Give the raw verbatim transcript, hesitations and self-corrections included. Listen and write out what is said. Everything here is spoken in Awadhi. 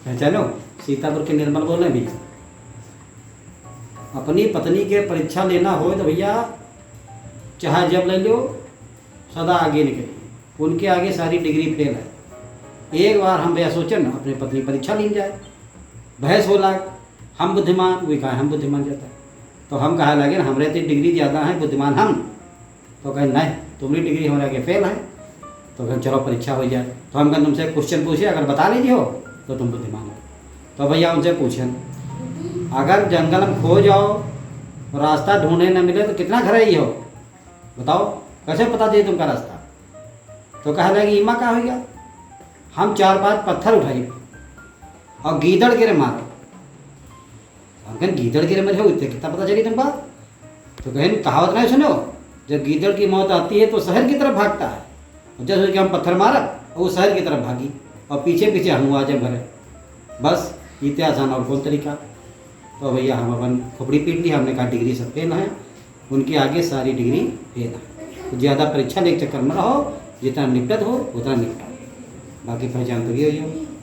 पहचानो, सीतापुर के निर्मल बोले भैया। अपनी पत्नी के परीक्षा लेना हो तो भैया, चाहे जब ले लो, सदा आगे निकली। उनके आगे सारी डिग्री फेल है। एक बार हम भैया सोचन, अपने पत्नी परीक्षा लीन जाए, बहस होला, हम बुद्धिमान, वही कहा हम बुद्धिमान जाता है। तो हम कहा लगे ना, हमरे तो डिग्री ज़्यादा है, बुद्धिमान हम। तो कहे, "नहीं, तुम्हारी डिग्री हमारे आगे फेल है।" तो कहे, "चलो, परीक्षा हो जाए।" तो हम कहे, "तुमसे क्वेश्चन पूछे, अगर बता लीजिए हो, तो तुम बुद्धिमान हो।" तो भैया उनसे पूछे, "अगर जंगल में खो जाओ, रास्ता ढूंढे न मिले, तो कितना घर ही हो? बताओ, कैसे पता चले तुमका रास्ता?" तो कहे लगे, "इमा का हो गया? हम चार पांच पत्थर उठाई और गीदड़ के रे मारो।" हम कहें, "गीदड़ के रे मरे हो, इतने कितना पता चली तुमका?" तो कहें, "कहावत नहीं सुनो, जब गीदड़ की मौत आती है तो शहर की तरफ भागता है, और जैसे कि हम पत्थर मारब और वो शहर की तरफ भागी और पीछे पीछे हम आ जाए घरे।" बस, इतने आसान और कौन तरीका। तो भैया हम अपन खोपड़ी पीट ली, हमने कहा डिग्री सब फेल है, उनके आगे सारी डिग्री फेल है। तो ज़्यादा परीक्षा लेके चक्कर में रहो, जितना निपटत हो उतना निपटाओ, बाकी पहचान तो ये हो।